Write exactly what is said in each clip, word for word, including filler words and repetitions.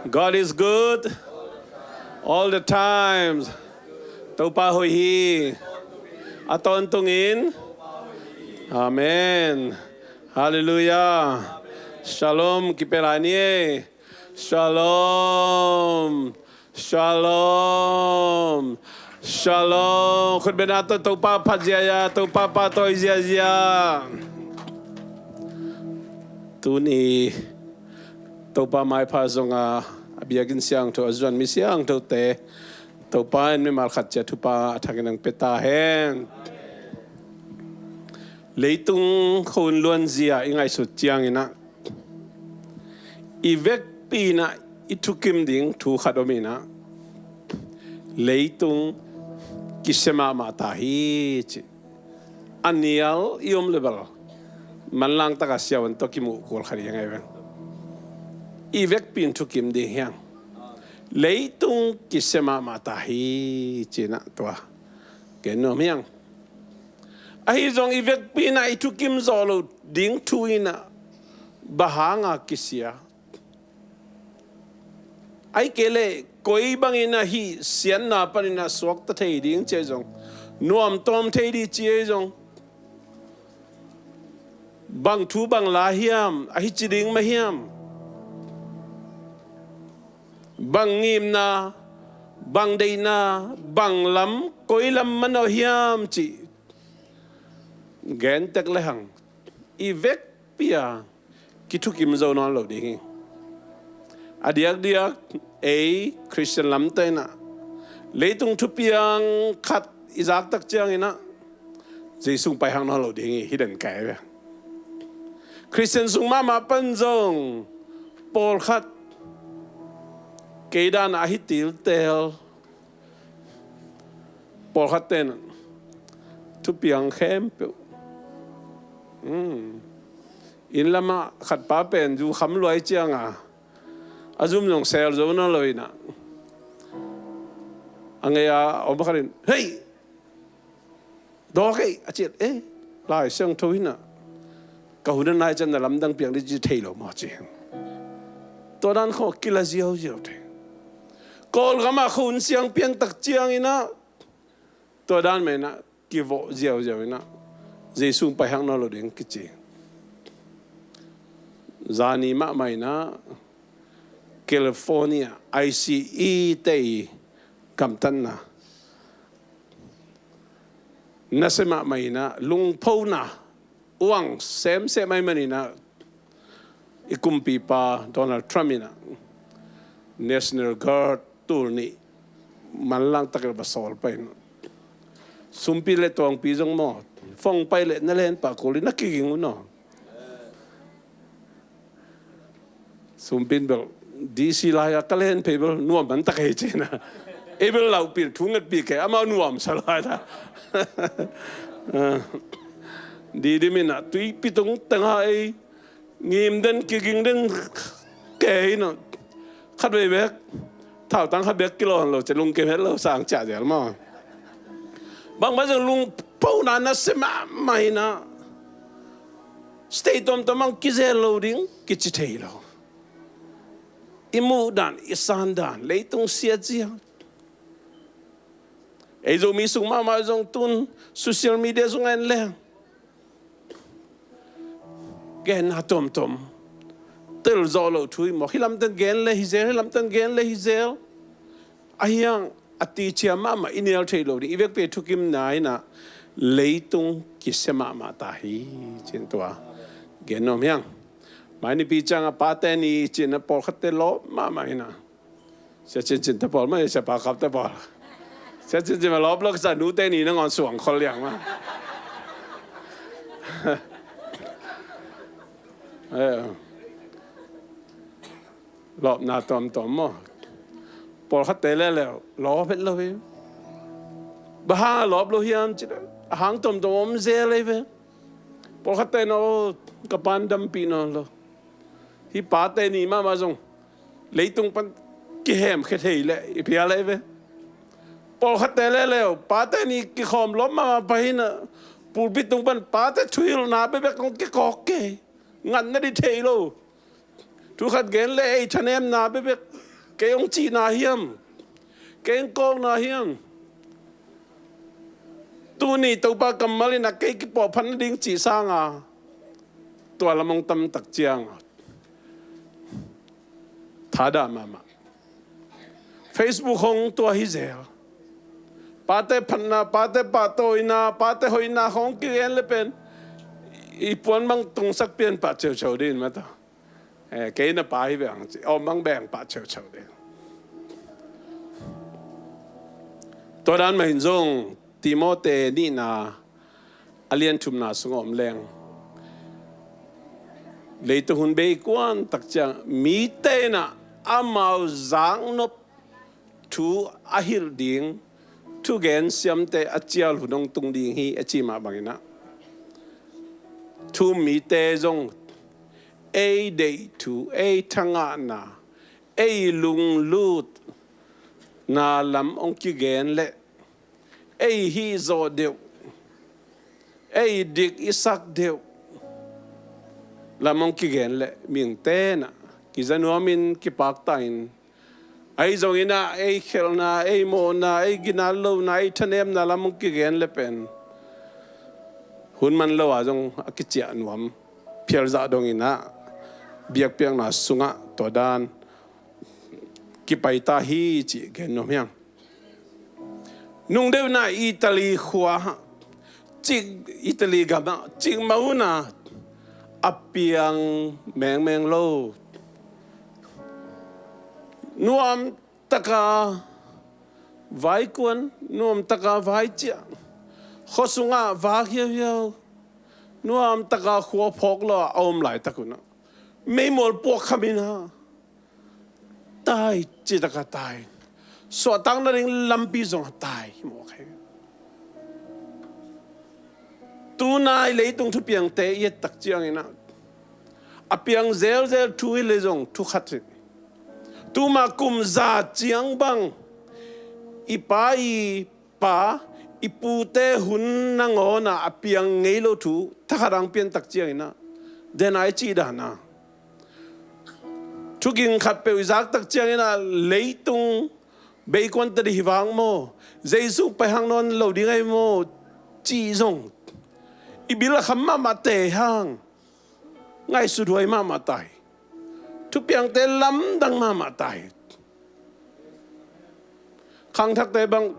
God is good all the times. Topa hoih hi. A tawntungin. Amen. Halleluiah. Shalom. Kipia lai ni ei. Shalom. Shalom. Shalom. Khut beng a tawh Topa phat ziazia, Topa pahtawi ziazia. Tuni Topa maipha zonga, a biakinn siangtho a zuan mi siangthote Topa in mimal khat ciat thupha a thakin hong pia ta hen. Leitung khua luanzia i ngaihsut ciangin ah, i vekpi in ah i thukim ding thu khat om in ah, leitung kisia mahmah ta hi ci. A nial i om le bel manlang taka siavuan tawh kimuh kul kha ding hi veng. I vekpi in thukim ding hi hang. Leitung kisia mahmah ta hi ci-in ah tua gen nuam hi hang. Ahi zong i vekpi in ah i thukim zawh loh ding thu in ah bang hanga kisia? Ahih kei leh koi bangin ah hih siatna panin ah suakta thei ding ci ahi zong, nuamtuam thei ding ci ahi zong, bang thu bang la hiam, ahi ci ding mah hiam? Bang ngimna, bang deihna, bang lam, koi lam manawh hiam cih gen tek lehang, i vekpi a kithukim zo nawn lo ding hi. A diakdiak ei Khristian lamte in ah leitung thupiang khat i zak tak ciangin ah Jesu hong pai hak nawn lo ding hi, hi den kai ve. Khristian sung mahmah pan zong pawlkhat, kei dan ah ahi tiltel, pawlkhatte in thupiang khempeuh, um, inn lamah khatpa pen zu kham luai cianga a zum zong sel zo nawn lo in ah, a ngei a om khat in, "Hei, dawk ei," a ci-in, "Eh, Lai Siangtho in ah ka hun a nai ciang na lamdang piak ding ci thei lo maw?" ci. Tua dan khawng kila ziauziau thei. Kawlgam ah khua hun siang pian tak ciangin ah tua dan mah in ah kivawh ziauziau in ah Jesu hong pai hak nawn lo ding kici. Zani mahmah in ah California I C E te i gamtatna, nasia mahmah in ah lungphona uang semsem ahih manin ah i kumpipa Donald Trump in ah National Guard tul nih manlang takin va sawl pah in, sumpi le tuangpi zong maw, phone pai leh na len pah kul in na kiging uh naw. Sumpi in bel D C lai-a ka len phei bel nuam man tak hi ci-in ah, ei bel laupil thu ngetpih kei, amau nuamsa lai ta. Didim in ah tuipi tung tengah ei ngim den kiging den kei in ah, khatvei bek thautang khat bek kilawn lo ci, lungkim het lo, sang ciah zel maw. Bangmah zong lungphona nasia mahmah in ah state tuamtuam ah kizel lo ding kici thei lo. I muh dan, i san dan, leitung siat zia. Ei Zomi sung mahmah zong tun social media sungah en leng genna tuamtuam tel zawh loh thu hi mawk. Hih lamte in gen le hi zel, hih lamte in gen le hi zel. Ahi hang a ticia mahmah i nial theih loh ding, i vekpi a thukimna in ah leitung kisia mahmah ta hi, ci-in tua gen nuam hi hang. Mai nipi ciangah Pate Ni ci-in ah pawlkhatte lawp mahmah in ah, Sia Cincin te pawl mah, Sia Pa Kap te pawl. Sia Cincin mah lawp lo ka sa, nute ni nangawn suang khol liang mah. Eh, lawpna tuamtuam maw. Pawlkhatte le le lawp het lo hi. Bang hang a lawp lo hiam cih leh a hang tuamtuam om zel hi ve. Pawlkhatte in aw, ka pa'n dampih nawn lo. Hih Pate Ni mahmah zong leitung pan kihemkhia thei leh i phial hi ve. Pawlkhatte le le Pate Ni kikhawm lawp mahmah pah in ah, pulpit tung pan pate thuhilhna bekbek kong kikawk kei. Ngatna ding thei lo. Thu khat gen le ei thanemna bekbek. Kei hong cihna hiam? Kei hong kawkna hiam? Tuni Topa kammal in a kei kipawhphat nading cih sanga tua lam hong tamtak cianga thadah mahmah. Facebook hong tua hi zel. Pate phatna, pate pahtawina, pate hoihna hong kigen le pen i puan bang tungsak pian pah ceuceu din mata. Eh, kei na pa hi beng ci, om bang beng pah ceuceu din. Tua dan mah hin zong Timote nihna a lian thumna sung a om leng leitung hun bei kuan tak ciang mite na amau zaknop thu a hilh ding thugen siamte a cial hun hong tung ding hi a ci mah banginah thu mite zong ei deih thu, ei thangahna, ei lunglutna lam hong kigen leh ei hih zawh deuh, ei dik i sak deuh lam hong kigen leh mihingte na kiza nuamin kipakta in ahi zongin ah ei khelhna, ei mawhna, ei ginat lohna, ei thanemna lam hong kigen le pen hun man lo ah zong a kiciah nuam phialzah dongin ah biakpiakna sungah tua dan kipaita hi cih gen nuam hiang. Nungdeuhna Italy khua, cik Italy gamah cik mahuna a piang mengmeng lo. Nuam taka vaikuan, nuam taka vaicia, khuasungah vak hiauhiau, nuam taka khua phawk lo a om laitak unah meimual puak khaminah tai, citaka tai. Suahtak nading lampi zong a tai hi mawk hi. Tunai leitung thupiangte i et tak cianginah a piang zelzel thu hi le zong thu khat hi. Tuma kum za ciang bang i pa i pa i pute hun nangawnah a piang ngei lo thu thakhat ang piantak cianginah dena i cih dana thuging khat peuh i zaktak cianginah leitung beikuan tadi hi vang maw, Jesu pai hang nawn lo ding ahi maw cih zong i bil a kham mahmah te hang ngaihsuthuai mahmah tai. Thupiangte lamdang mahmah tai. Khangthakte bang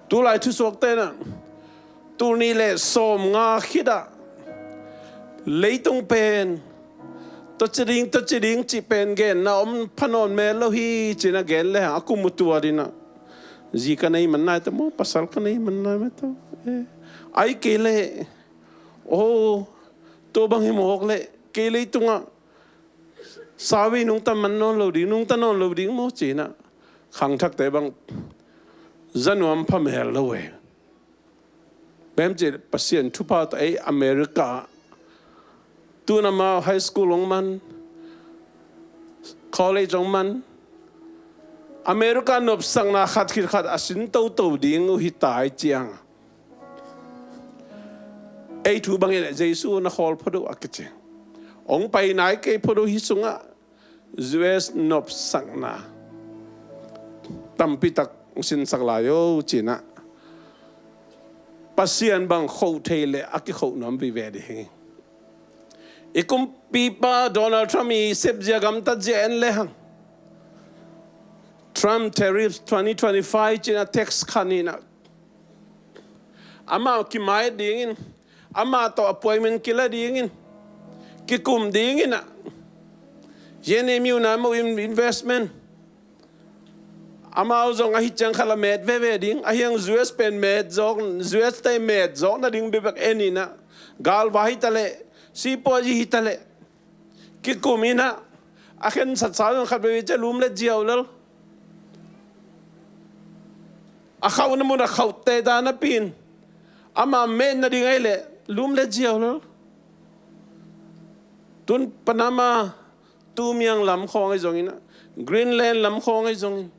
tulai thusuakte na tulnih le sawmnga khitah leitung pen tawci ding, tawci ding cih pen genna om phanawn mel lo hi cina gen le hang a kum mutua dinah zi ka nei man nai ta maw, pasal ka nei man nai mata. Ai kei le o tua bang hi mawk le kei leitungah sawi nungta man nawn lo ding, nungta nawn lo ding maw cinah khangthakte bang zanuam phamel lo e. Bemci Pasian thupha tawh ei America tun amau high school hong man, college hong man, America nopsakna khat khit khat a sin toto ding uh hi tai ciang ei thu bangin Jesu na khawl phodo a kici hong pai nai kei phodo hi sungah U S nopsakna tampitak hong sinsak lai o cinah Pasian bang khoh thei le a kikhoh nuam vive ding hi. I kumpipa Donald Trump i sepzia gamtatzia en le hang Trump tariffs twenty twenty-five cinah tax khaninah amah kimai dingin amah tawh appointment kila dingin kikum dinginah yene miuna mo investment amau zong ahi ciang khala met veve ding ahiang U S pen met zawk, U S te met zawk nading bebek eninah galva hitaleh sipuazi hitaleh kikum inah a khensatsa zong khat veve cia lum le ziau lel a khauhna mun a khauhte dan a pin ama met nading ahi leh lum le ziau lel. Tun Panama tumiang lam khawng ahi zongin Greenland lam khawng ahi zongin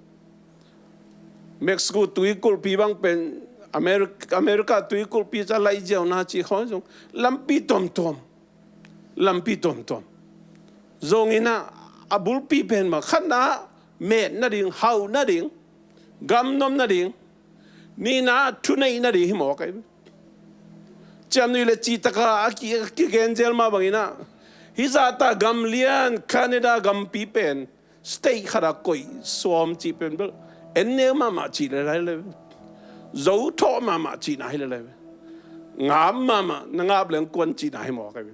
Mexico tui kulhpi bang pen America, America tui kulhpi ca laih ziauna ci khawng ahi zong lampi tuamtuam lampi tuamtuam zonginah a bulpi pen mah khatna met nading, hauh nading, gam nuam nading, nihna thuneih nading hi mawk ahi ve. Ciamnuih le cihtak a ki, a kigen zel mah bangin ah, hih zahta gam lian Canada gampi pen state khat ah koih sawm cih pen bel en neu mahmah cih le lai le, zo thawh mahmah cihna hi le lai ve. Ngap mahmah, na ngap leng kuan cihna hi mawk ahi ve.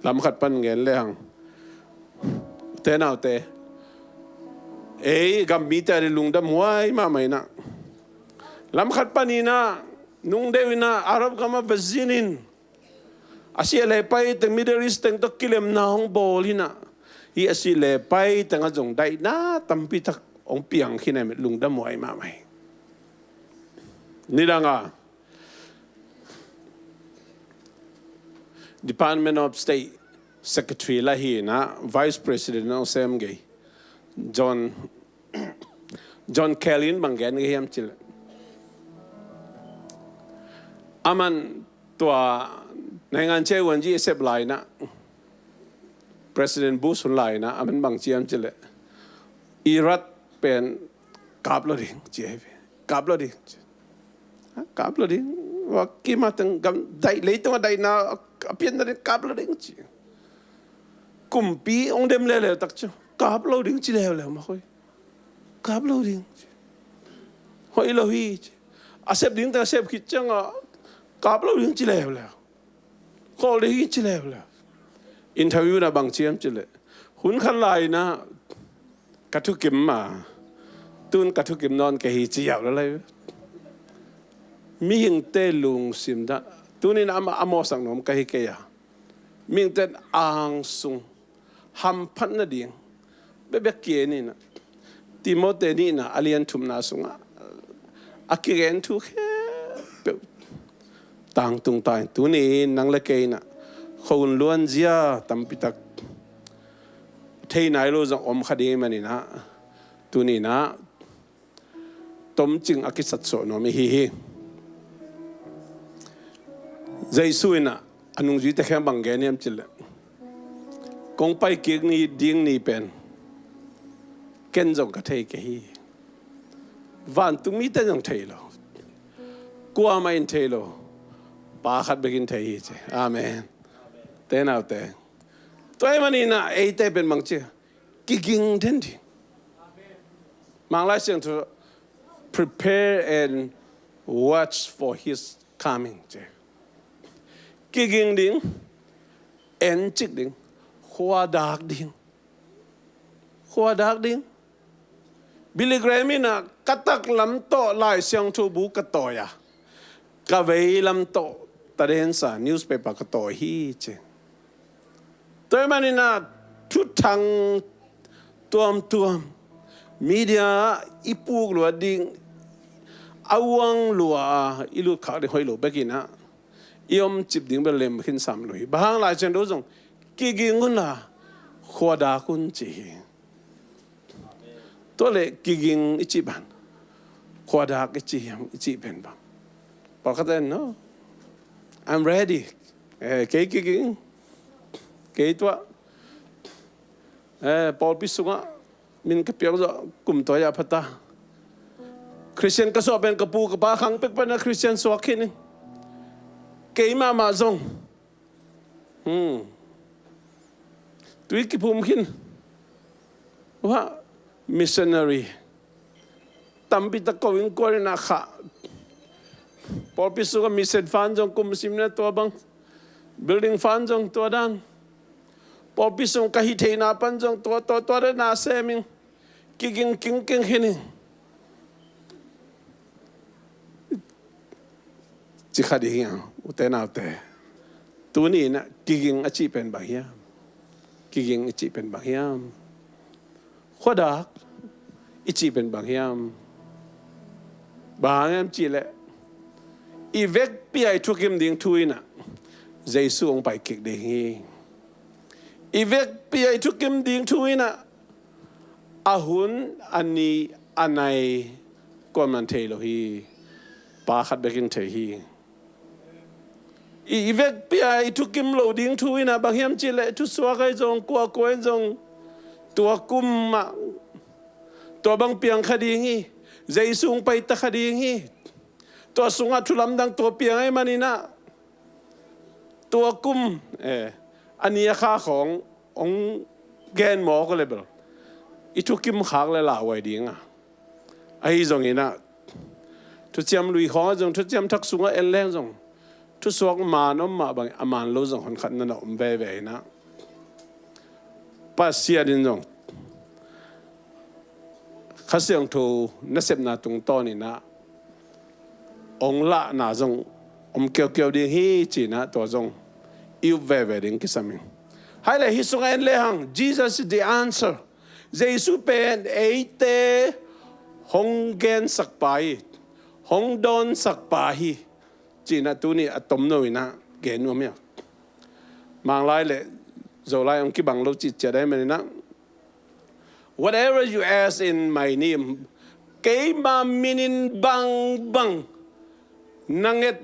Lam khat pan gen le hang, ute naute, ei gam mite a ding lungdam huai mahmah in ah, lam khat panin ah, nungdeuh in ah Arab gam ah va zin in, a sih le pai teng, Middle East teng tawh kilemna hong bawl in ah, hih a sih le pai teng ah zong daihna tampi tak hong piang khin a, lungdam huai mahmah hi. Nidang a Department of State Secretary lah hi in ah, Vice President hong sem gei, John, John Kelly in bang gen gei hiam cih leh, aman tua naingan che wan ji sep lai in ah, President Bush hun lai in ah, aman bang ci hiam cih leh, Iraq pen kap lo ding ci hi ve. Kap lo ding ci. Ha, kap lo ding. Wa kima teng gam daih, leitung a daihna a pianna ding kap lo ding ci. Kumpi hong dem leuleu tak ciang kap lo ding ci leuleu mah khoi. Kap lo ding ci. Hoih lo hi ci. A sep ding teng a sep khit ciang a kap lo ding ci leuleu. Khawl ding hi ci leuleu. Interview na bang ci hiam cih leh, hun khat lai in ah ka thukim mah, tun ka thukim nawn kei hi ci yau le lai. Mihingte lungsim dah, tuni in ah a mawhsak nuam ka hi kei a, mihingte angsung hamphat nading bekbek ki-en in ah, Timote nihna a lian thumna sungah a kigen thu khempeuh tangtung ta in, tuni in nang le kei in ah khuahun luanzia tampi tak thei nai lo zong om kha ding ahih manin ah, tuni in ah tomcing a kisatsuah nuam i hi hi. Jesu in ah a nungzuite kiang bang gen hiam cih leh, kong pai kik ni ding ni pen ken zong ka thei kei hi. Vantung mite zong thei lo, kuamah in thei lo, Pa khat bek in thei hi ci. Amen. Ute naute, tua ahih manin ah eite pen bang ci, kiging den ding. Mang Lai Siangtho, "Prepare and watch for his coming," ci. Kiging ding, encik ding, khuadak ding. Khuadak ding. Billy Graham in ah, ka taklam tawh Lai Siangtho bu ka tawi a, ka veilam tawh tadensa, newspaper ka tawi hi ci. Tua ahih manin ah thuthang tuamtuam, media i puk luat ding, a uang lua a i lut khak ding hoih lo bek in ah, i omcip ding bel lem khin sam lo hi. Bang hang? Lai Siangtho zong, "Kiging un la, khuadak un," ci hi. Tua leh kiging i cih bang, khuadak i cih hiam, i cih pen bang? Pawlkhat in, "No, I'm ready. Eh, kei kiging, kei tua, eh, pawlpi sungah min ka piak zawh kum tua a pha ta. Khristian ka suah pen ka pu ka pa khang pek pen a Khristian suak khin hi. Kei mahmah zong, hmm, tui kiphum khin. Wah, missionary tampi tak ko innkuan in a khah. Pawlpi sungah mission fund zong kum sim na tua bang, building fund zong tua dan. Pawlpi sung ka hih theihna pan zong tua, tua, tua dan na sem ing. Kiging kingking khin ing," ci kha ding hi hang, ute naute. Tuni in ah kiging a cih pen bang hiam? Kiging i cih pen bang hiam? Khuadak i cih pen bang hiam? Bang hang hiam cih leh, i vekpi a i thukim ding thu in ah Jesu hong pai kik ding hi. I vekpi a i thukim ding thu in ah a hun, a ni, a nai kuamah in thei lo hi. Pa khat bek in thei hi. I, i vekpi a i thukim loh ding thu in ah bang hiam cih leh, thusuak ahi zong, kuakua in zong, Tua kum ah tua bang piang kha ding hi. Jesu hong pai ta kha ding hi. Tua sungah thu lamdang tua piang ahih manin ah tua kum, eh, a ni a kha khawng hong gen mawk leh bel i thukim khak leh lauhuai ding a. Ahi zongin ah thuciam lui khawngah zong, thuciam thak sungah en leng zong, thusuak maan om mah bangin a maan lo zong honkhat na na om veve in ah, Pasian in zong Kha Siangtho nasepna tungtawn in ah hong lahna zong om kiaukiau ding hi ci-in ah tua zong i up veve ding kisam ing. Hai leh hih sungah en lehang, Jesus is the answer. Jesu pen eite hong gensak pa hi, hong dawnsak pa hi ci-in ah tuni a tomno in ah gen nuam hi a. Manglai leh Zolai hong kibang lo cih ciat ahih manin ah, "Whatever you ask in my name," keima minin bangbang na nget,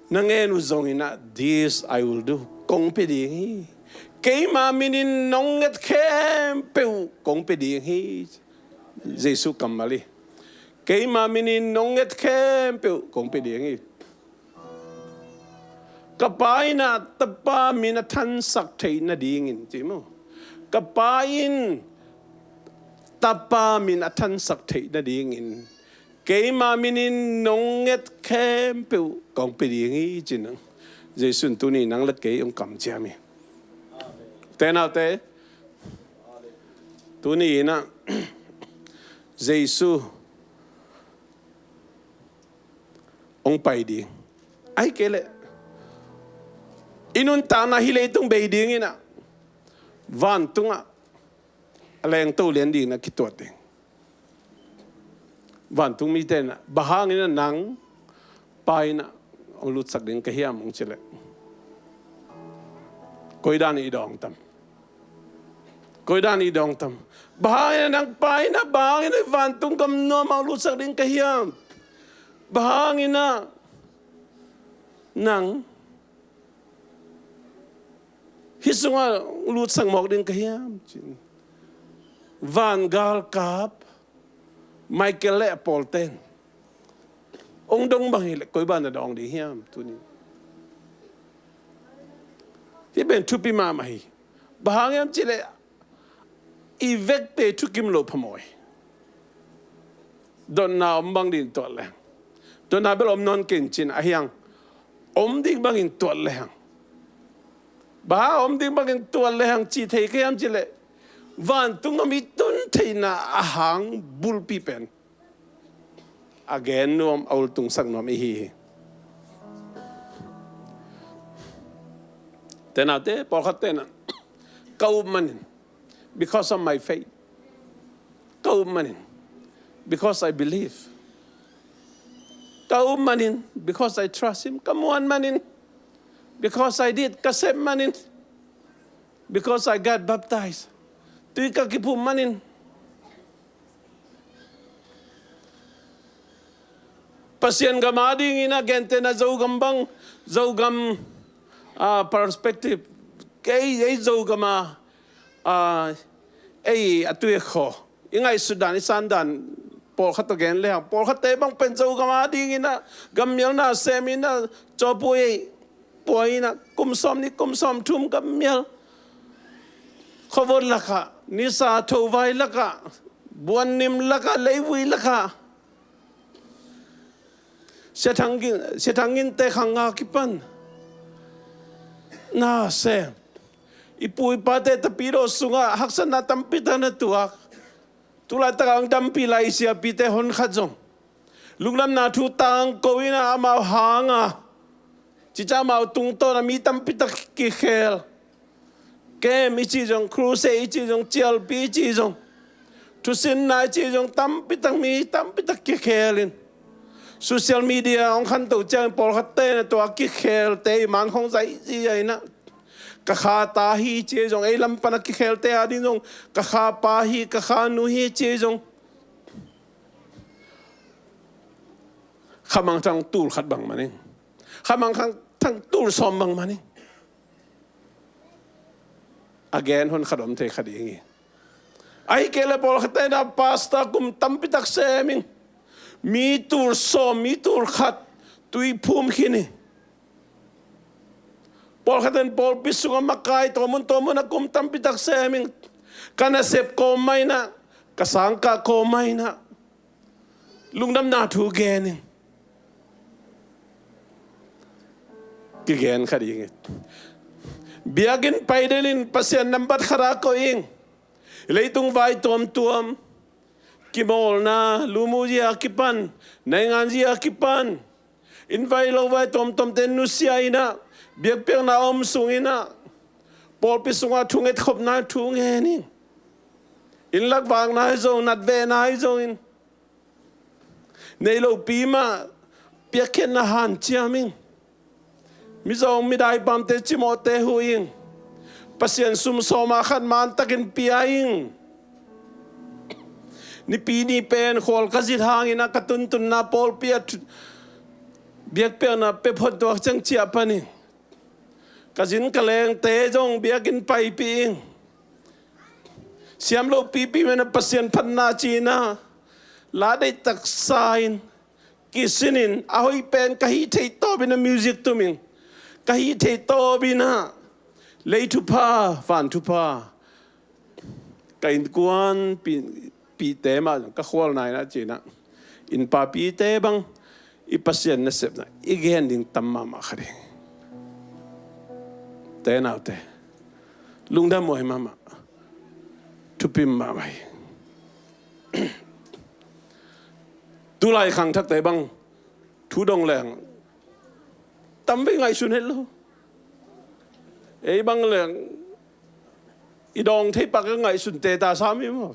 na ngen uh zongin ah, "This I will do," kong pia ding hi. Keima minin nong nget khempeuh kong pia ding hi. Jesu kammal hi. "Keima minin nong nget khempeuh kong pia ding hi." Ka Pa in ah Tapa min a thansak theih nadingin, ci maw? Ka Pa in Tapa min a thansak theih nadingin keima minin nong nget khempeuh kong pia ding hi, ci-in ah Jesu in tuni nang leh kei hong kamciam hi. Te naute, tuni in ah Jesu hong pai ding, ahih kei leh i nuntakna hih leitung bei dingin ah vantungah a lengto lian dingin ah kituat ding. Vantung mite in ah, "Bang hangin ah nang Pa inn ah hong lutsak ding ka hiam?" hong cih leh, koi dan i dawng tam? Koi dan i dawng tam? "Bang hangin ah nang Pa inn ah, bang hangin ah vantung gam nuam ah hong lutsak ding ka hiam? Bang hangin ah nang hih sungah lutsak mawk ding ka hiam?" ci-in van galkap Michael leh a pawlte in hong dong bang hi leh koi bang na dawng ding hiam tuni? Hih pen thupi mahmah hi. Bang hang hiam cih leh i vekpi-a i thukim loh phamawh hi. Dotna om bang dingin tuat lehang, dotna bel om nawn kei in ci-in, ahi hang om ding bangin tuat lehang, bang hang om ding bangin tuat lehang cih thei ka hiam cih leh, vantung gam i tun theihna a hang bulpi pen a gen nuam, a ultungsak nuam i hi hi. Te naute, pawlkhatte in ah, "Ka up manin, because of my faith. Ka up manin, because I believe. Ka up manin, because I trust him. Ka muan manin, because I did. Ka sep manin, because I got baptized. Tui ka kiphum manin." Pasian gam adingin ah, gentehna Zogam bang, Zogam, ah, perspective, ei, ei Zogam a, ah, ei a tui a khaw, i ngaihsut dan, i san dan, pawlkhat tawh gen lehang, pawlkhatte bang pen Zogam adingin ah, gam mial na sem in ah, cawpui ei pua in ah, kum sawmnih, kum sawmthum gam mial, khuavot lakah, nisa thovai lakah, buannim lakah, leivui lakah, Sia Thang Gin, Sia Thang Ginte khang a kipan na sem, i pu i pate tapidaw sungah haksatna tampi tak na tuak. Tulaitak a hong dampih lai i siapite honkhat zong lungdamna thu tangko in ah, amau hang a, cica amau tungtawn a mi tampi tak kikhel. Camp i cih zong, crusade i cih zong, cialpi i cih zong, thusinna i cih zong, tampi tak, mi tampi tak kikhel in, social media hong khanto ciangin pawlkhatte in ah tua kikhelte i man khong zaizia in ah, "Ka kha ta hi," ci zong, ei lam pan a kikhelte ading zong, "Ka kha pa hi, ka kha nu hi," ci zong, khamangthang tul khat bang manin, khamangthang tul sawm bang manin, a gen hun khat om thei kha ding hi. Ahih kei leh pawlkhat in ah pastor kum tampi tak sem ing. Mi tul sawm, mi tul khat, tui phum khin hi. Pawlkhat in pawlpi sungah makai tawm un tawm un a kum tampi tak sem ing. Ka nasep kawm mah in ah, ka sangkah kawm mah in ah, lungdamna thu gen ing. Kigen kha ding hi. Biakinn pai den in Pasian nambat khat ah koih ing. Leitung vai tuamtuam, kimawlna, lumu zia kipan, naingan zia kipan, inn vai lo vai tuamtuamte nusia in ah, biakpiakna om sung in ah, pawlpi sungah thungetkhopna thu ngen ing. Inn lak vakna hi zong, natvehna hi zongin, nei lopi mah piakkhiatna hanciam ing. Mizawng midaipamte cimawhte huh ing. Pasian sum sawma khat mantakin pia ing. Nipi ni pen khual ka zit hangin ah ka tuntunna pawlpi ah thu-, biakpiakna pia phot tuak ciang ciah pan ing. Ka zin ka lengte zong biakinn paipih ing. Siam lopipi mah in ah Pasian phatna ci-in ah, la deih taksa in, kisin in, a hoih pen ka hih theih tawpin ah music tum ing. Ka hih theih tawpin ah lei thupha, van thupha, ka innkuan pi-, pite mah zong ka khualna in ah ci-in ah, innpa pite bang i Pasian nasepna i gen ding tam mahmah kha ding. Te naute, lungdam huai mahmah, thupim mahmah hi. Tulai khangthakte bang thu dong leng tam vei ngaihsun het lo. Ei bang leng i dawng thei pak a ngaihsun te ta sam hi maw.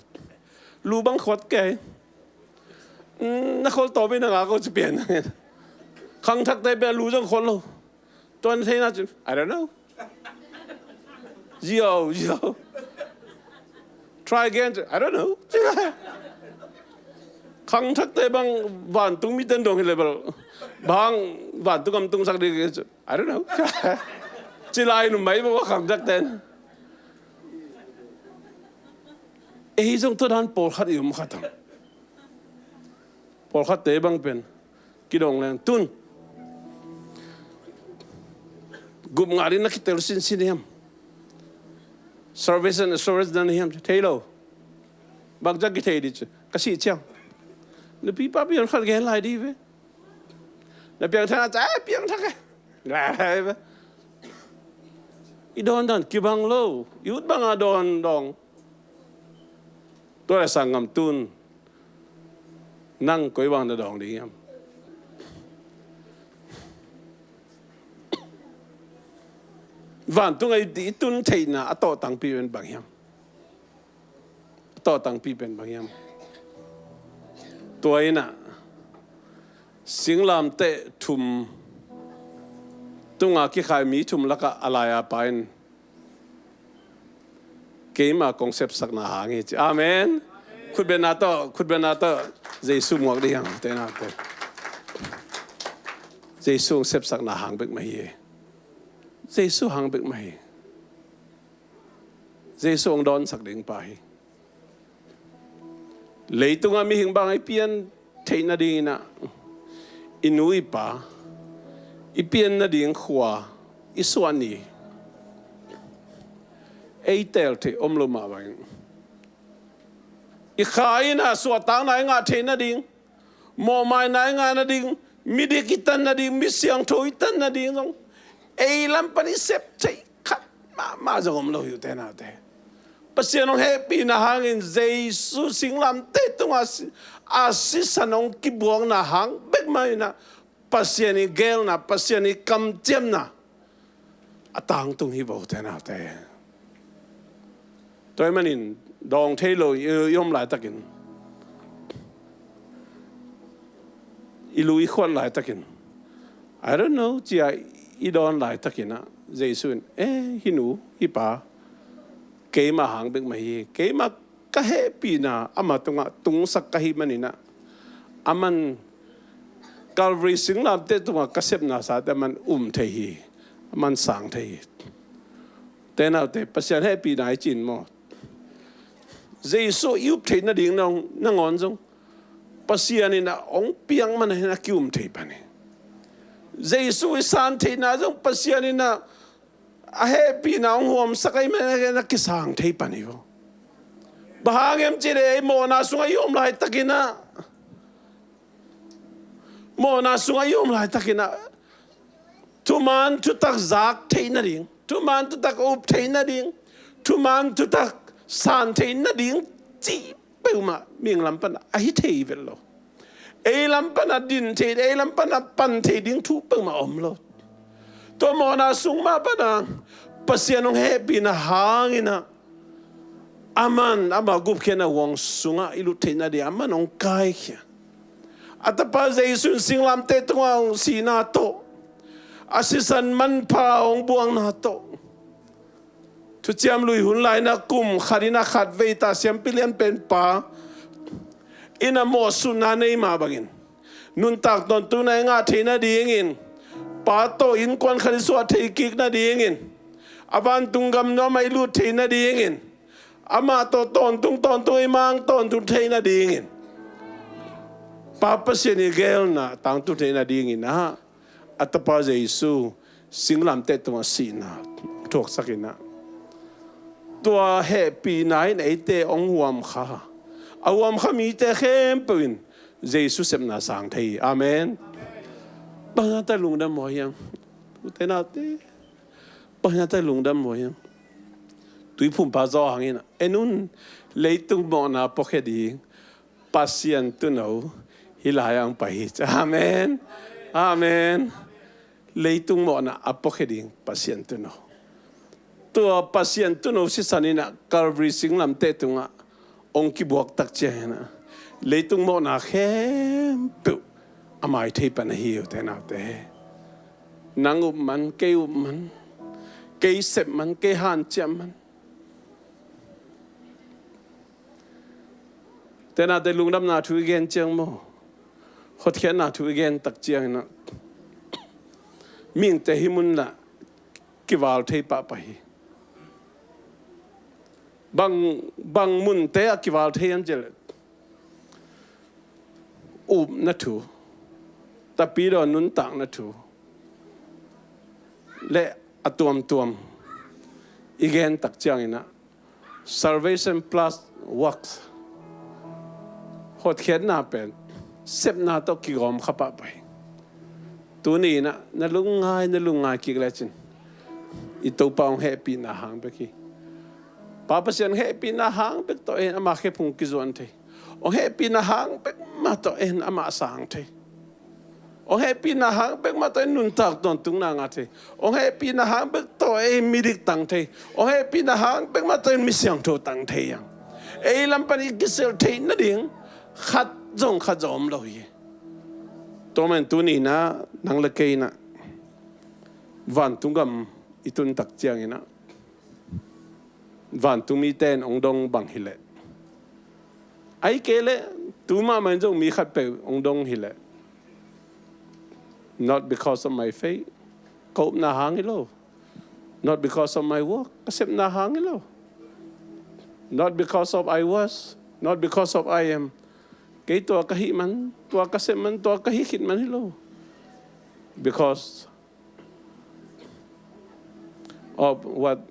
Lu bang khuat kei. Mm, na khol tawp in a ngak aw ci pian. Khangthakte bia lu zong khuat lo. Tuan thei na cin, "I don't know." Zio, zio. Try again. "I don't know." Khangthakte bang vantung miten dong hi le bel, bang vantung am tungsak ding, "I don't know." Ci lai numei bang khangthakte. Ei zong tua dan pawlkhat i om kha thang. Pawlkhatte bang pen kidong leng tun gup nga ding na kitel sinsin hiam? Salvation Assurance na hiam? Thei lo. Bang ciang kithei ding ci, ka sih ciang. Na pipa pian khat gen lai ding ve. Na piangthak a, "Ai, piangthak e." Lai ve. I dawn dan kibang lo. I ut bang a dawn dong. Tua le sanggam tun nang koi bang na dawng ding hiam? Vantung a i tun theihna a tawhtangpi pen bang hiam? A tawhtangpi pen bang hiam? Tua in ah singlamteh thum tunga kikhai mi thum lakah a lai-a pa in, "Keima kong sepsakna hang hi," ci. Amen. Khutbetna tawh, khutbetna tawh Jesu muak ding hiam? Te na te. Jesu sepsakna hang bek mah hi. Jesu hang bek mah hi. Jesu hong dawnsak ding pa hi. Leitungah mihing bang i pian theih nadingin ah, i nu i pa, i pian nading khua, i suah ni, ei teel theih om lo mah bangin, i kha in ah suahtakna i ngah theih nading, mawhmaina i ngah nading, midik i tan nading, misiangtho i tan nading zong ei lam pan i sep theih khat mahmah zong om lo hi uh te naute. Pasian hong hehpihna hangin Jesu singlamteh tungah a si, a sisan hong kibuakna hang bek mah in ah, Pasian i geelna, Pasian i kamciamna a tangtung hi vo te naute. Tua ahih manin dawng thei lo i, i om laitakin, i lu i khuat laitakin, "I don't know," ci-a i dawn laitakin ah, Jesu in, "Eh, hih nu, hih pa, keima hang bek mah hi, keima ka hehpihna amah tungah tungsak ka hih manin ah, aman Calvary singlamteh tungah ka sepna sate aman um thei hi, aman sang thei hi." Te naute, Pasian hehpihna i cih maw, Jesu i up theih nading nangawn zong Pasian in a hong piak man a hin a ki-um thei pan hi. Jesu i san theihna zong Pasian in a, a hehpihna hong huamsak ahih man a hin a kisang thei pan hi vo. Bang hang hiam cih leh ei mawhna sungah i om laitakin a, mawhna sungah i om laitakin a, thuman thutak zak theih nading, thuman thutak up theih nading, thuman thutak san theih nading cih peuhmah mihing lam pan a hi thei vet lo. Ei lam pan a din thei, ei lam pan a pan thei ding thu peuhmah om lo. Tua mawhna sung mah pan a Pasian hong hehpihna hangin a, aman ama gupkhiatna huang sungah i lut theih nading aman hong kaikhia. A tapa Jesu in singlamteh tungah hong sihna tawh, a sisan manpha hong buakna tawh, Thuciam Lui hun lai-in a kum khat in a khatvei ta siampi lianpen pa in a mawhsutna nei mah bangin nuntak tawntungna i ngah theih nadingin, Pa tawh innkuan khat i suah theih kik nadingin, a vantung gam nuamah i lut theih nadingin, amah tawh tawntung tawntung i mang tawntung theih nadingin, Pa Pasian i geelna tangtung theih nadingin a, a tapa Jesu singlamteh tungah sihna thuaksak in a, tua hehpihna in eite hong huamkha, a huamkha mite khempeuh in Jesu sepna sang thei hi. Amen. Bang hang ta lungdam maw hiam? Ute naute, bang hang ta lungdam maw hiam? Tuiphumpa Johan in a, en un, leitung mawhna puakhia ding Pasian Tuuno hih lai-ah hong pai hi. Amen. Amen. Leitung mawhna a puakhia ding Pasian Tuuno. Tua Pasian Tuuno sisan in a Calvary singlamteh tungah hong kibuak tak ciangin a, leitung mawhna khempeuh a mai thei pan ahi hi, ute naute. Nang up man, kei up man, kei sep man, kei hanciam man. Ute naute, lungdamna thu i gen ciang maw, hotkhiatna thu i gen tak ciangin a, mihingte hih mun lah kival thei pahpah hi. Bang, bang munte ah kival thei hiam cih leh, upna thu, tapidawn nuntakna thu, le a tuamtuam i gen tak ciangin a, salvation plus works, hotkhiatna pen sepna tawh kigawm kha pahpah hi. Tuni in a na lungngai, na lungngai kik lecin, i Topa hong hehpihna hang bek hi. Pa Pasian hehpihna hang bek tawh in ama khephung kizuan thei. Hong hehpihna hang bek mah tawh in amah sang thei. Hong hehpihna hang bek mah tawh in nuntak tawntungna ngah thei. Hong hehpihna hang bek tawh in midik tang thei. Hong hehpihna hang bek mah tawh in mi siangtho tang thei hi hang. Ei lam pan i kisil theih nading khat zong, khat zong om lo hi. Tua man tuni in a nang le kei in a vantung gam i tun tak ciangin a, vantung mite in hong dong bang hi leh, ahih kei leh tu mahmah in zong mi khatpeuh hong dong hi leh, not because of my faith, ka upna hang hi lo. Not because of my work, ka sepna hang hi lo. Not because of I was, not because of I am. Kei tua ka hih man, tua ka sep man, tua ka hih khit man hi lo. Because of what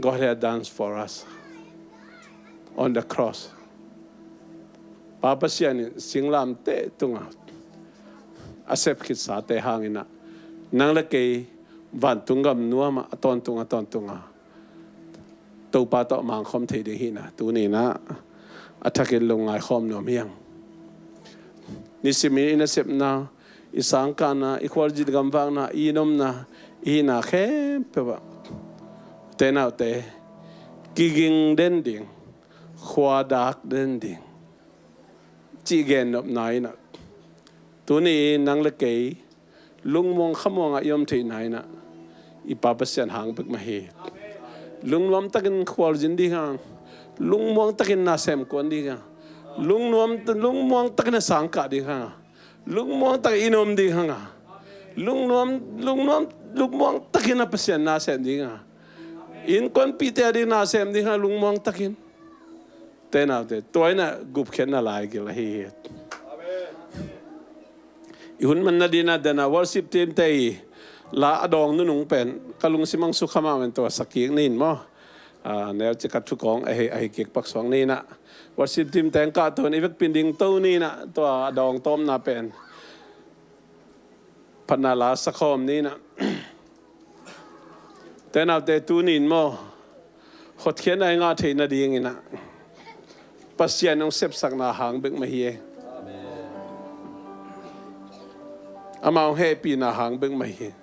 God had done for us on the cross. Pa Pasian in singlamteh tungah a sep khitsate hangin a, nang le kei vantung gam nuamah a tawntung, a tawntung a, Topa tawh mangkhawm thei ding hihna tuni in a, a thakin lungngai khawm nuam hi hang. Nisimin i nasepna, i sangkahna, i khualzin gamvakna, i innopna, i hihna khempeuh ah, ute naute, kiging den ding, khuadak den ding cih gennopna in a, tuni in nang le kei lungmuang khamuang ah i om theihna in a, i Pa Pasian hang bek mah hi. Lungnuam takin khualzin ding hang, lungmuang takin na semkuan ding hang, lungnuam, lungmuang takin na sangkah ding hang, lungmuang takin i innop ding hang a, lungnuam, lungnuam lungmuang takin a Pasian na sem ding a, innkuanpihte a ding na sem ding a lungmuang takin. Te naute, tua in a gupkhiatna laigil ahi hi. I hun manna ding a, den a worship team te i la a dawng nunung pen ka lungsim ah sukha mahmah in tua sakik ning maw. Ah, neuci ka thukawng ahi, ahi kik paksuak ning a, worship team teng kah tun i vekpi in dingto ning a, tua a dawng tawmna pen phatna la sakhawm ning a. Te naute, tuni in maw, hotkhiatna i ngah theih nadingin a Pasian hong sepsakna hang bek mah hi e. Ama hong hehpihna hang bek mah hi.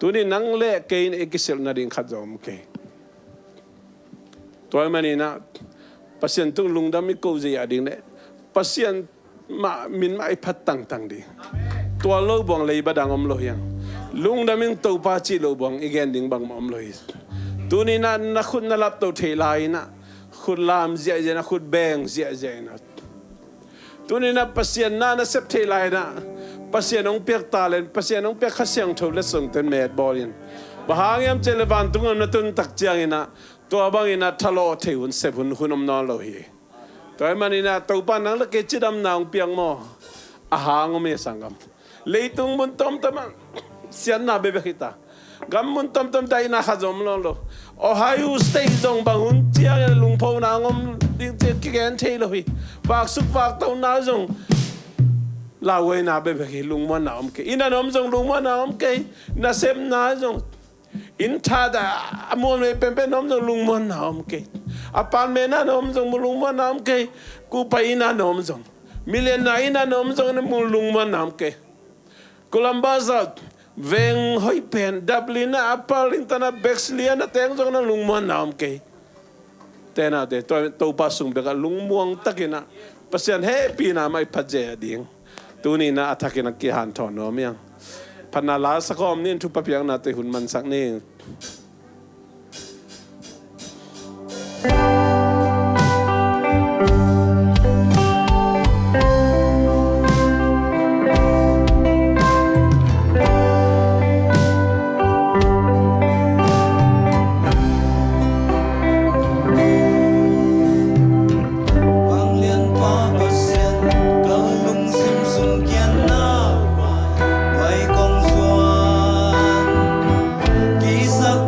Tuni nang le kei in i kisilh nading khat zong om kei. Tua ahih manin a Pasian tung lungdam i ko zia ding le Pasian mah min mah i phat tangtang ding. Tua lo buang leiba dang om lo hi hang. Lungdam in Topa cih lo buang i gen ding bangmah om lo hi. Tuni in a na khut na lapto thei lai in a, khut lam ziahziah in a, khut beng ziahziah in a, tuni in a Pasian na na sep thei lai in a, Pasian hong piak talent, Pasian hong piak Kha Siangtho letsongte met bawl in. Bang hang hiam cih leh vantung gam na tun tak ciangin a, tua bangin a thalawh thei hun, sep hun, hun om nawn lo hi. Tua ahih manin a Topa nang le kei cidamna hong piak maw, a hang om hi sanggam. Leitung mun tuamtuam ah siatna bekbek hi ta. Gam mun tuamtuam daihna khat zong om nawn lo. Ohio State zong bang hun ciangin lungphona hong om ding ci kigen thei lo hi. Vaksuk vaktona zong lauhuaina bekbek hi, lungmuanna om kei. Inn a na om zong lungmuanna om kei. Nasepna zong, inn that a, a muanhuai penpen na om zong lungmuanna om kei. Apartment a na om zong mu lungmuanna om kei. Kupa inn a na om zong, millionaire inn a na om zong na mu lungmuanna om kei. Columbus ah veng hoih pen, Dublin ah, Upper Wellington ah, Bexley ah na teng zong na lungmuanna om kei. Te naute, Topa sung bek ah lungmuang takin a Pasian hehpihna mah i phat zia ding. Tuni in a a thakin a kihanthawn nuam hi hang. Phatna la sakhawm ning, thupha piaknate hun mansak ning. Vanglianpa Pasian, ka lungsim sung kianna vai kong zuan, kisak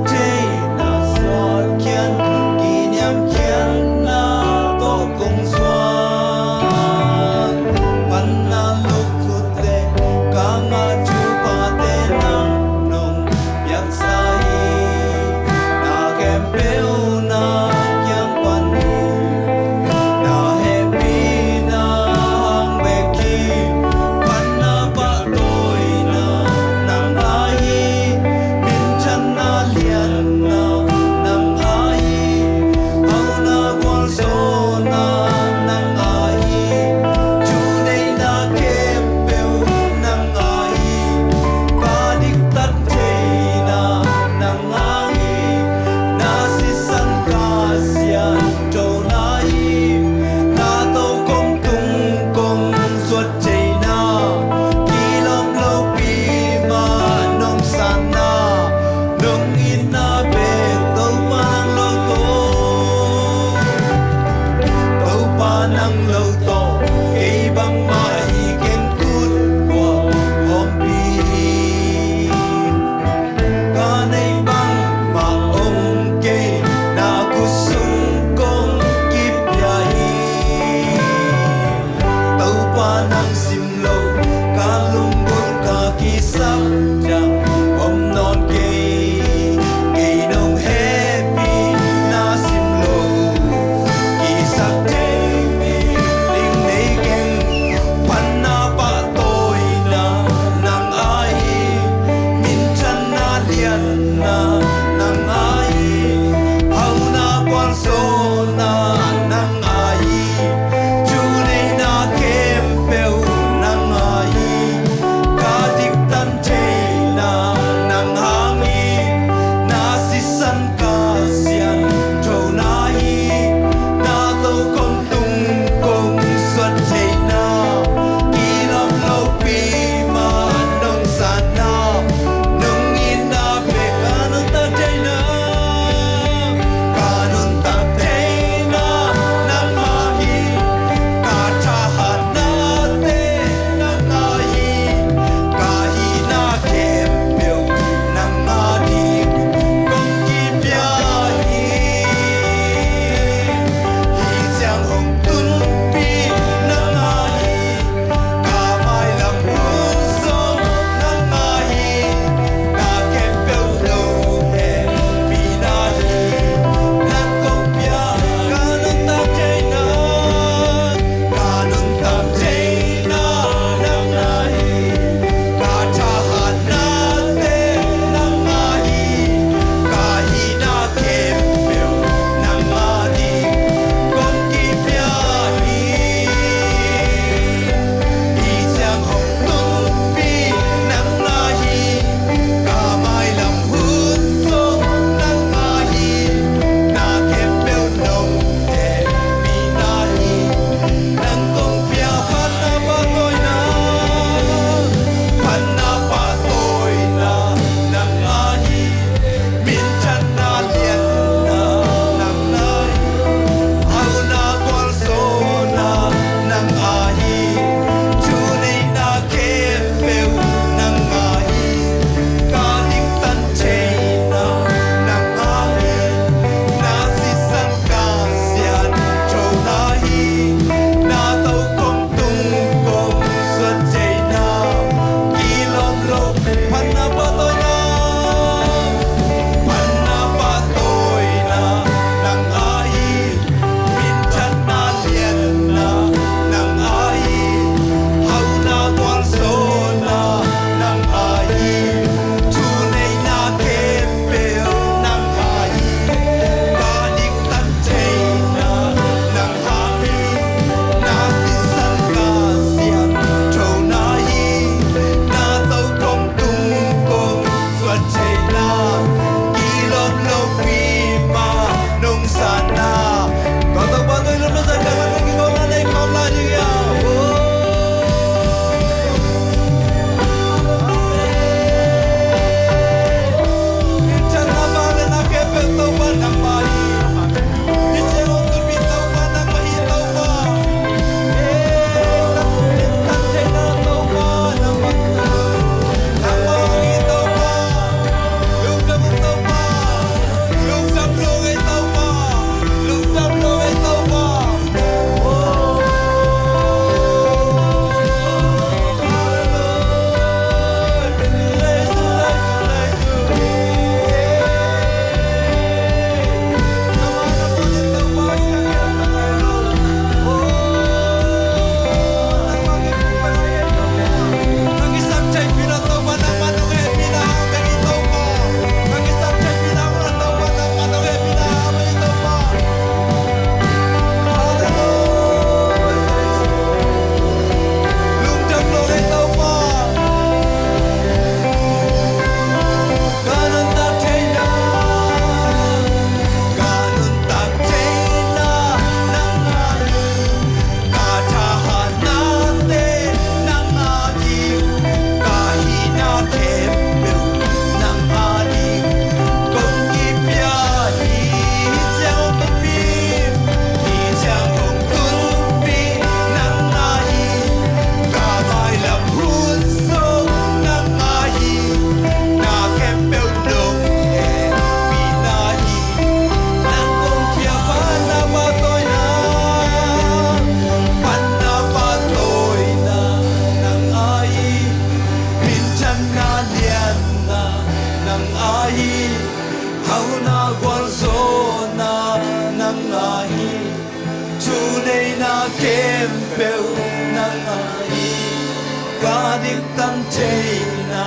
Theihna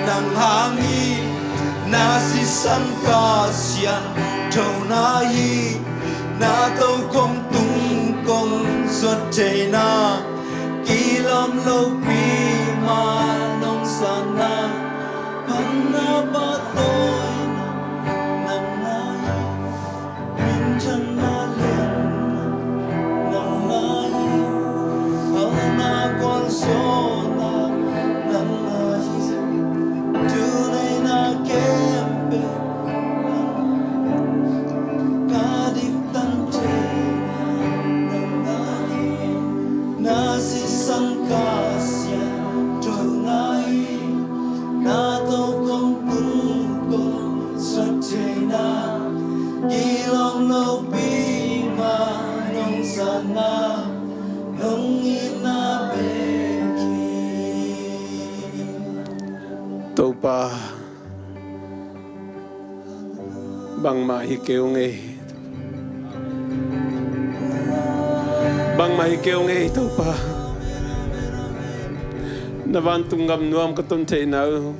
nang hang hi, na sisan Kha Siangtho na hi, na tokhom tung kong zuat theihna, kilawm lopi ma nong sanna, panna pahtawina nang na hi. Minthanna lianna nang na hi, halna gualzawhna nang na hi, thunei na khempeuh nang na hi, ka diktan theihna nang na hi, na sisan Kha Siangtho na hi, na tokhom tung kong zuat theihna, kilawm lopi ma nong sanna, nong itna bek hi. Topa, bangmah hi kei ung ei. Bangmah hi kei ung ei, Topa. Na vantung gam nuam ka tun theihna uh,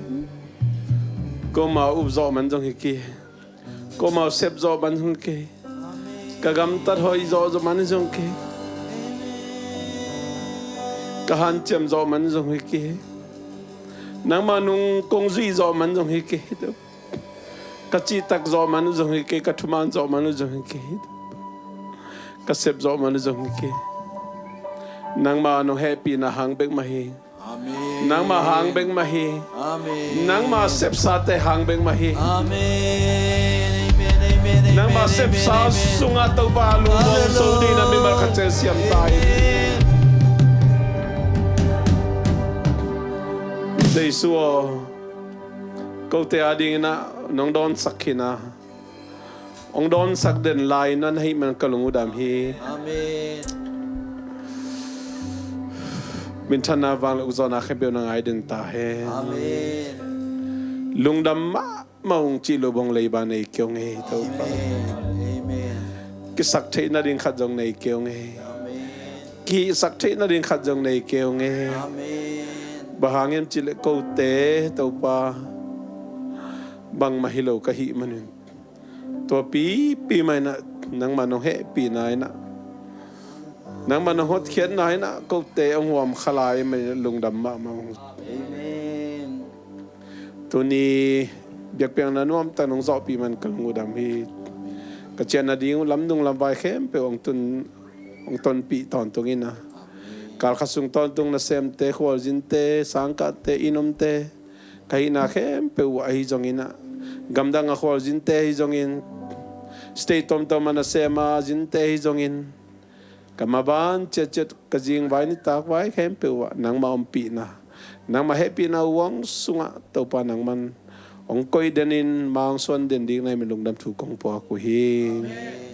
ko ma up zawh man zong hi kei, ko ma sep zawh man zong hi kei, ka gamtat hoih zawh zawh man zong hi kei, ka hanciam zawh man zong hi kei, nangma nung kong zuih zawh man zong hi kei, ka cihtak zawh man uh zong hi kei, ka thuman zawh man uh zong hi kei, ka sep zawh man uh zong hi kei. Nangma nong hehpihna hang bek mah hi. Amen. Nangma hang bek mah hi. Amen. Nangma sepsate hang bek mah hi. Amen. Amen, amen, amen, nangma sepsa sungah Topa lungmong zo dingin mimal khat ciat siam ta in. Jesu aw, kote adingin ah nong dawnsak khin a, hong dawnsak den lai na na hih man ka lung uh dam hi. Amen. Minthanna, vanglian, ukzawhna khempeuh na ngai den ta hen. Amen. Lungdam mahmah ung cih lubong leiba nei kei ung ei, Topa. Amen. Amen. Kisak theih nading khat zong nei kei ung ei. Amen. Kihihsak theih nading khat zong nei kei ung ei. Amen. Bang hang hiam cih leh kote, Topa, bangmah hi lo ka hih manin, tua pipi mah in ah nangmah nong hehpihna in ah, nangmah nong hotkhiatna in ah kote hong huam kha lai mah in ah lungdam mahmah ung. Amen. Tuni biakpiakna nuamtak nong zawhpih man ka lung uh dam hi. Ka ciah nading uh lamdung lamvai khempeuh hong tun, hong tonpih tawntung in ah, kalkhat sung tawntung nasemte, khualzinte, sangkahte, inn umte, ka hihna khempeuh uh ahi zongin ah, gamdang a khualzinte ahi zongin, state tomtom a nasem a zinte ahi zongin, ka maban ciatciat, ka zingvai nitakvai khempeuh uh ah nangmah ompihna, nangmah hehpihna uh hong sungah Topa nangman hong koih den in, ma hong suan den ding na hih manin lungdam thu kong puak uh hi. Amen.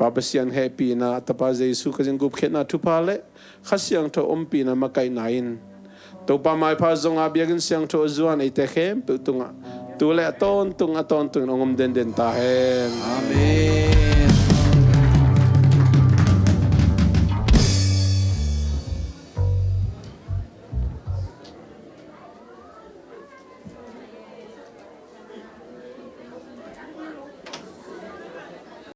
Pa Pasian hehpihna, Tapa Jesu Khazih gupkhiatna thupha le Kha Siangtho ompihna makaihna in, Topa maipha zonga biakinn siangtho a zuan eite khempeuh tungah tu le a tawntung a tawntungin hong om denden ta hen. Amen.